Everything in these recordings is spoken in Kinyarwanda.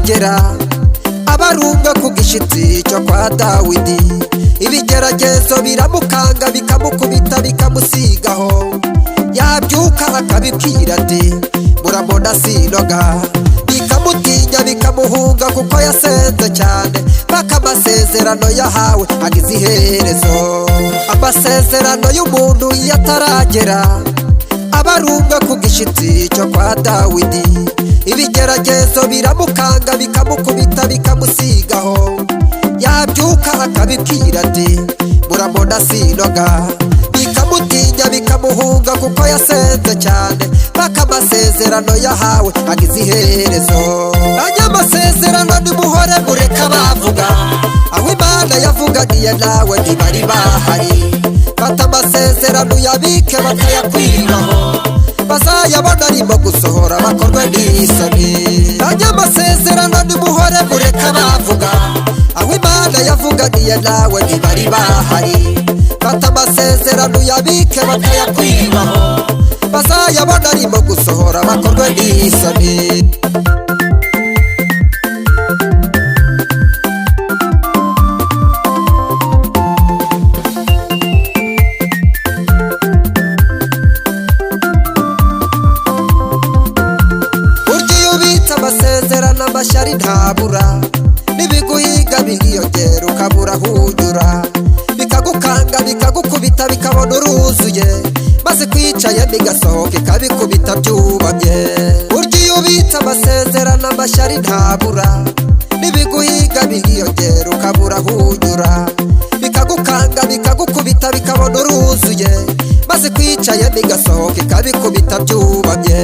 ataragera aba ari umwe ku gishyitsi cyo kwa Dawidi. Ibigeragezo biramukanga, bikamukubita, bikamusigaho. Yabyuka akabibwira ati: "Murabona sinoga." Bikamutinya, bikamuhunga, kuko yasenze cyane paka amasezerano yahawe agize iherezo. Amasezerano y'umuntu iyo ataragera aba ari umwe ku gishyitsi cyo kwa Dawidi. Ibigeragezo biramukanga, bikamukubita, bikamusigaho. Yabyuka akabibwira ati: "Murabona sinoga." Bikamutinya, bikamuhunga, kuko yasenze cyane paka amasezerano yahawe agize iherezo. Abanyamasezerano, nimuhore mureka bavuga. Aho Imana yavuganiye nawe ntibari bahari. Fata amasezerano uyabike, batayakwibaho. Bazayabona arimo gusohora, bakorwe n'isoni. Abanyamasezerano, nimuhore mureka bavuga. Aho Imana yavuganiye nawe ntibari bahari. Fata amasezerano uyabike, batayakwibaho. Bazayabona arimo gusohora, bakorwe n'isoni. Burya iyo ubitse amasezerano, amashyari ntabura, n'ibiguhiga bihiyongera, ukabura aho unyura. Bikagukanga, bikagukubita, bikabona uruzuye, maze kwicaye bigasohoka, ikabikubita byubamye. Burya iyo ubitse amasezerano, amashyari ntabura, n'ibiguhiga bihiyongera, ukabura aho unyura. Bikagukanga, bikagukubita, bikabona uruzuye, maze kwicaye bigasohoka, ikabikubita byubamye.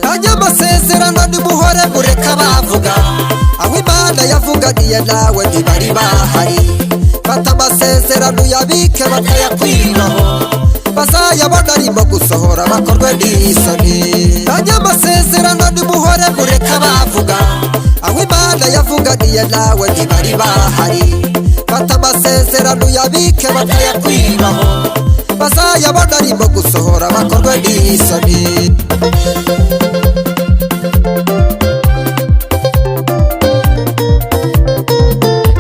Abanyamasezerano, nimuhore mureka bavuga. Aho Imana yavuganiye nawe ntibari bahari. Fata amasezerano uyabike, batayakwibaho. Bazayabona arimo gusohora, bakorwe n'isoni. Abanyamasezerano, nimuhore mureka bavuga. Aho Imana yavuganiye nawe ntibari bahari. Fata amasezerano uyabike, batayakwibaho. Bazayabona arimo gusohora, bakorwe n'isoni.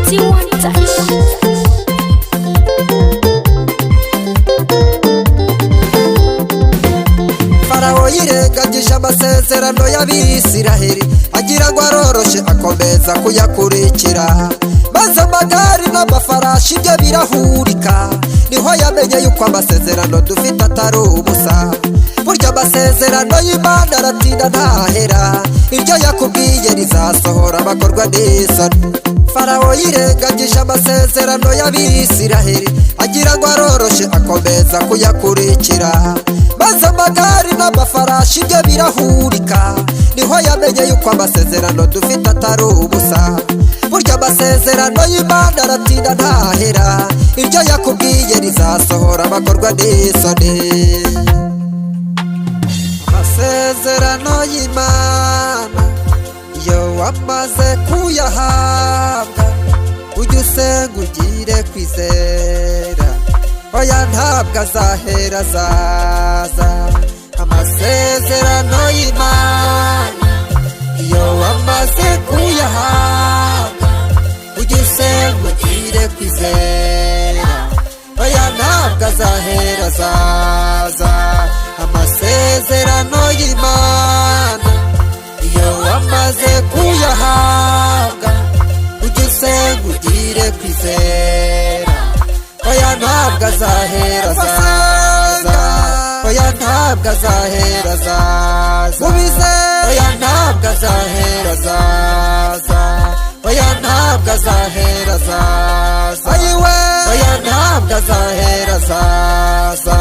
T1 Touch. Farawo yirengagije amasezerano y'Abisiraheli, agira ngo aroroshe, akomeza kuyakurikira, maze amagare n'amafarashi ibyo birahurika. Niho yamenye yuko amasezerano dufite atari ubusa. Burya amasezerano y'Imana aratinda, ntahera. Ibyo yakubwiye rizasohora, bakorwa n'isoni. Farawo yirengagije amasezerano y'Abisiraheli, agira ngo aroroshe, akomeza kuyakurikira, maze amagare n'amafarashi ibyo birahurika. Niho yamenye yuko amasezerano dufite atari ubusa. Burya amasezerano y'Imana aratinda, ntahera. Ibyo yakubwiye rizasohora, bakorwa n'isoni. Amasezerano y'Imana iyo wamaze kuyahabwa, ujye usenga ugire kwizera. Oya, ntabwo azahera, azaza. Amasezerano y'Imana iyo wamaze kuyahabwa, ujye usenga ugire kwizera. Oya, ntabwo azahera, azaza. Amasezerano y'Imana iyo wamaze kuyahabwa, ujye usenga ugire kwizera. Oya, ntabwo azahera, azaza. Oya, ntabwo azahera, azaza. Oya, ntabwo azahera, azaza. Oya, ntabwo azahera, azaza. Oya, ntabwo azahera, azaza.